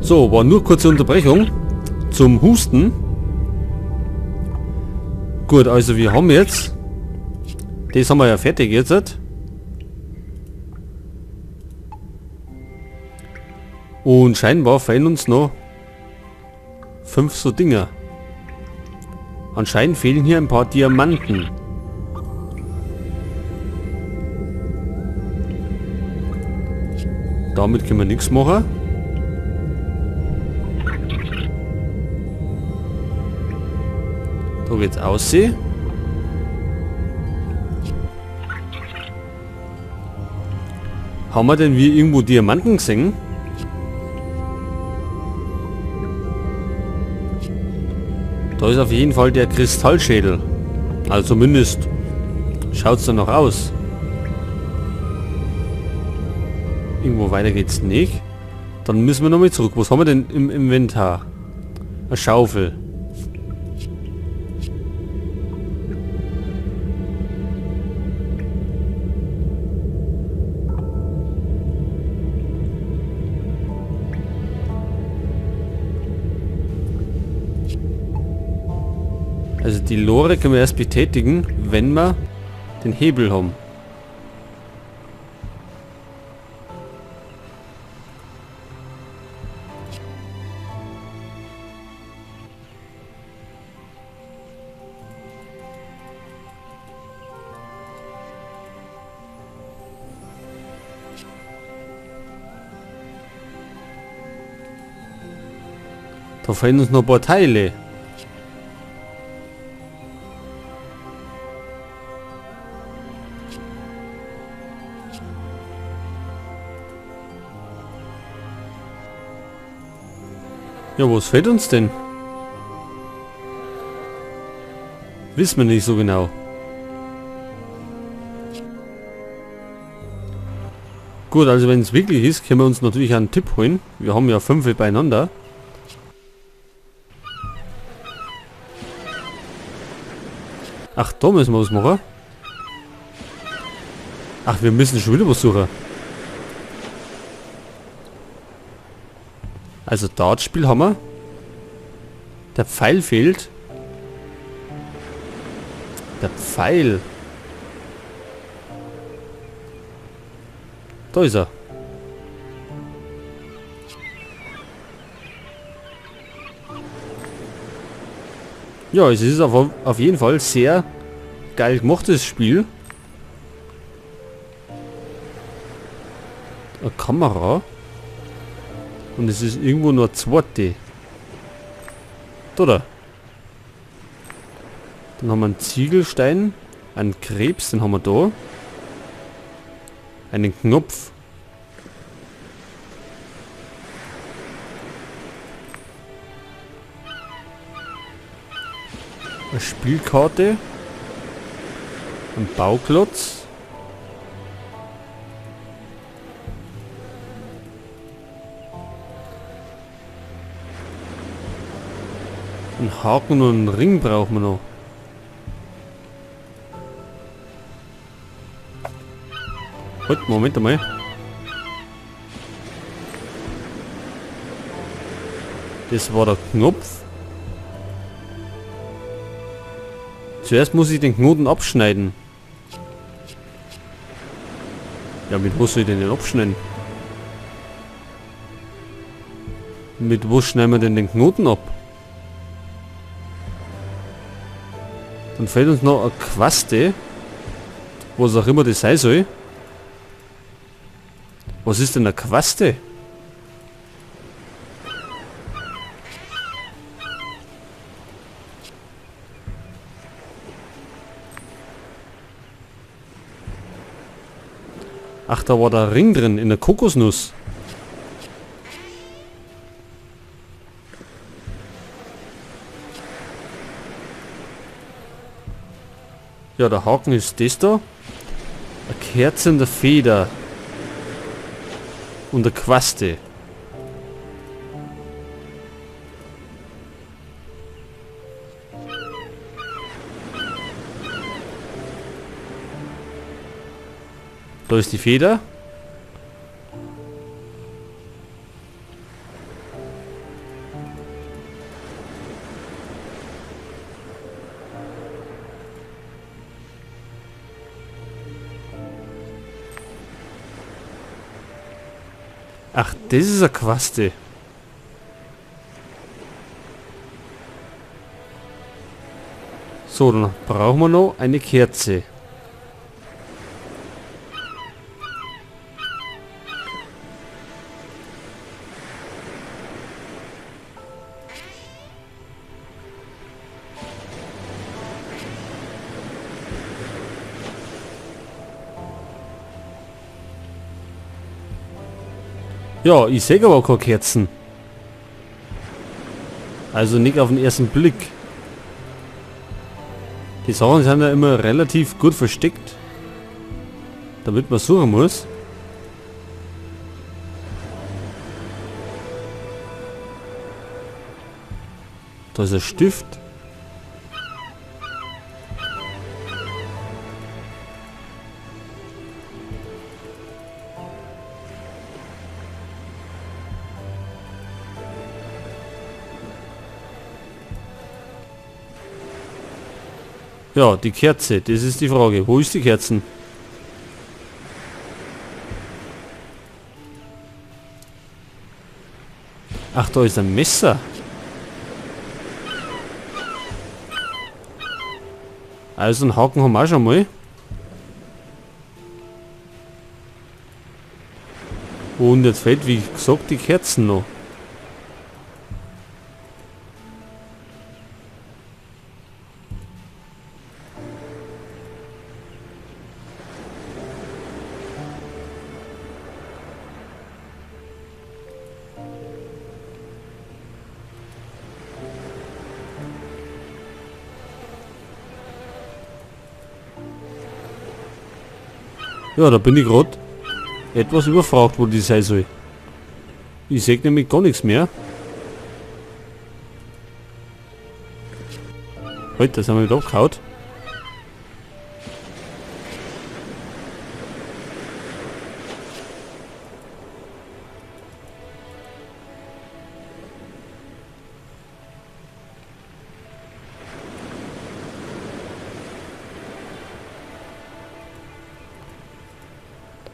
So, war nur kurze Unterbrechung zum Husten. Gut, also wir haben jetzt... Das haben wir ja fertig jetzt. Und scheinbar fehlen uns noch 5 so Dinger. Anscheinend fehlen hier ein paar Diamanten. Damit können wir nichts machen. Da geht's aussehen. Haben wir denn wir irgendwo Diamanten gesehen? Da ist auf jeden Fall der Kristallschädel. Also zumindest schaut's da noch aus. Irgendwo weiter geht's nicht. Dann müssen wir nochmal zurück. Was haben wir denn im Inventar? Eine Schaufel. Also die Lore können wir erst betätigen, wenn wir den Hebel haben. Da fehlen uns noch ein paar Teile. Ja, was fehlt uns denn? Wissen wir nicht so genau. Gut, also wenn es wirklich ist, können wir uns natürlich einen Tipp holen. Wir haben ja 5 beieinander. Ach, da müssen wir was machen. Ach, wir müssen schon wieder was suchen. Also Dartspiel haben wir. Der Pfeil fehlt. Der Pfeil. Da ist er. Ja, es ist auf jeden Fall sehr geil gemachtes Spiel. Eine Kamera. Und es ist irgendwo nur zweite. Da, da. Dann haben wir einen Ziegelstein, einen Krebs, den haben wir da. Einen Knopf. Eine Spielkarte. Ein Bauklotz. Einen Haken und einen Ring brauchen wir noch. Halt, Moment einmal. Das war der Knopf. Zuerst muss ich den Knoten abschneiden. Ja, mit was soll ich denn den abschneiden? Mit was schneiden wir denn den Knoten ab? Dann fehlt uns noch eine Quaste. Was auch immer das sein soll. Was ist denn eine Quaste? Ach, da war der Ring drin, in der Kokosnuss. Ja, der Haken ist das da. Eine Kerze in der Feder. Und eine Quaste. Da ist die Feder. Ach, das ist eine Quaste. So, dann brauchen wir noch eine Kerze. Ja, ich sehe aber keine Kerzen. Also nicht auf den ersten Blick. Die Sachen sind ja immer relativ gut versteckt, damit man suchen muss. Da ist ein Stift. Ja, die Kerze, das ist die Frage. Wo ist die Kerzen? Ach, da ist ein Messer. Also einen Haken haben wir auch schon mal. Und jetzt fehlt, wie gesagt, die Kerzen noch. Ja, da bin ich grad etwas überfragt, wo die sein soll. Ich seh nämlich gar nichts mehr. Heute, das haben wir wieder abgehauen.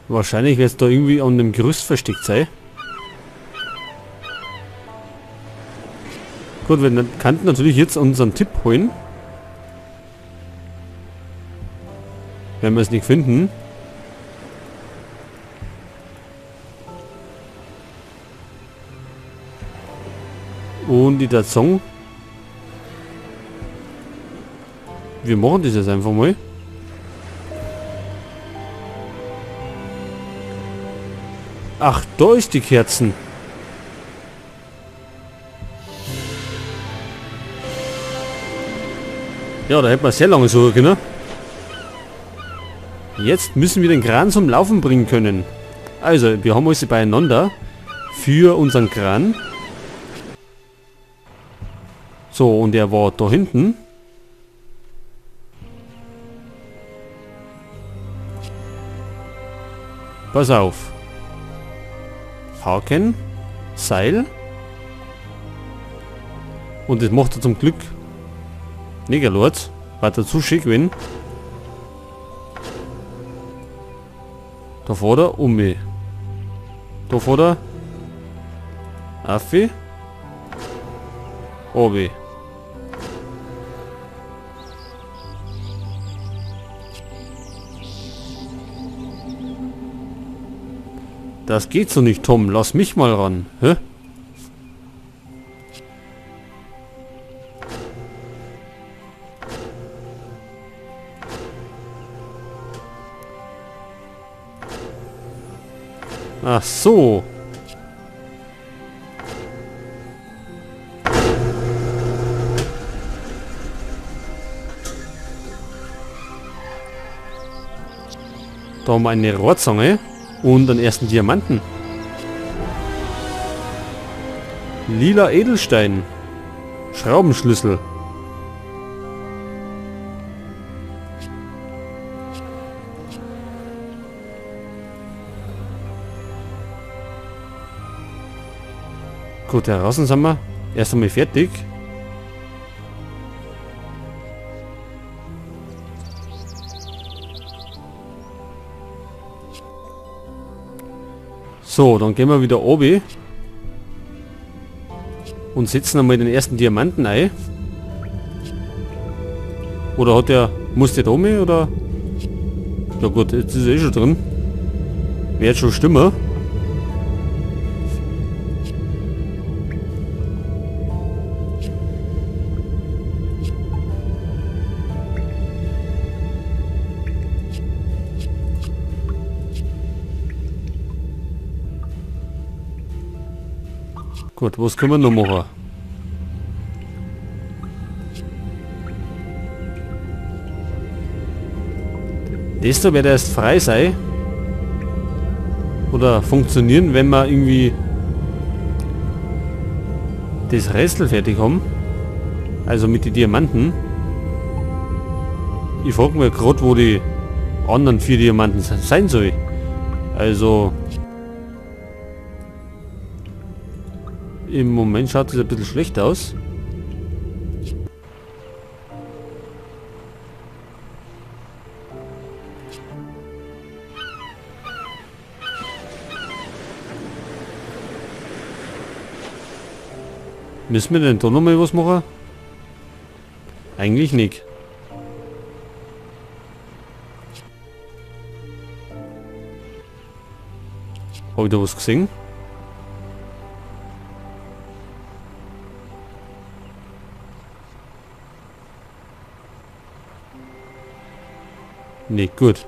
Wahrscheinlich wird's da irgendwie an dem Gerüst versteckt sein. Gut, wir könnten natürlich jetzt unseren Tipp holen. Wenn wir es nicht finden. Und die Song. Wir machen das jetzt einfach mal. Ach, da ist die Kerzen. Ja, da hätten wir sehr lange suchen können. Jetzt müssen wir den Kran zum Laufen bringen können. Also, wir haben alles beieinander für unseren Kran. So, und er war da hinten. Pass auf. Haken, Seil. Und das macht er zum Glück nicht allein. War dazu schick gewesen. Da fährt er um mich. Da fährt er Affi. Obi. Das geht so nicht, Tom. Lass mich mal ran. Hä? Ach so. Da haben wir eine Rohrzange und den ersten Diamanten. Lila Edelstein. Schraubenschlüssel. Gut, heraus sind wir erst einmal fertig. So, dann gehen wir wieder oben. Und setzen einmal den ersten Diamanten ein. Oder hat der... Muss der da oben, oder? Ja gut, jetzt ist er eh schon drin. Wird schon stimmen. Gut, was können wir noch machen? Das da wird erst frei sein. Oder funktionieren, wenn wir irgendwie das Rätsel fertig haben. Also mit den Diamanten. Ich frage mich gerade, wo die anderen 4 Diamanten sein soll. Also... Im Moment schaut es ein bisschen schlecht aus. Müssen wir denn da nochmal was machen? Eigentlich nicht. Hab ich da was gesehen? Nee, gut.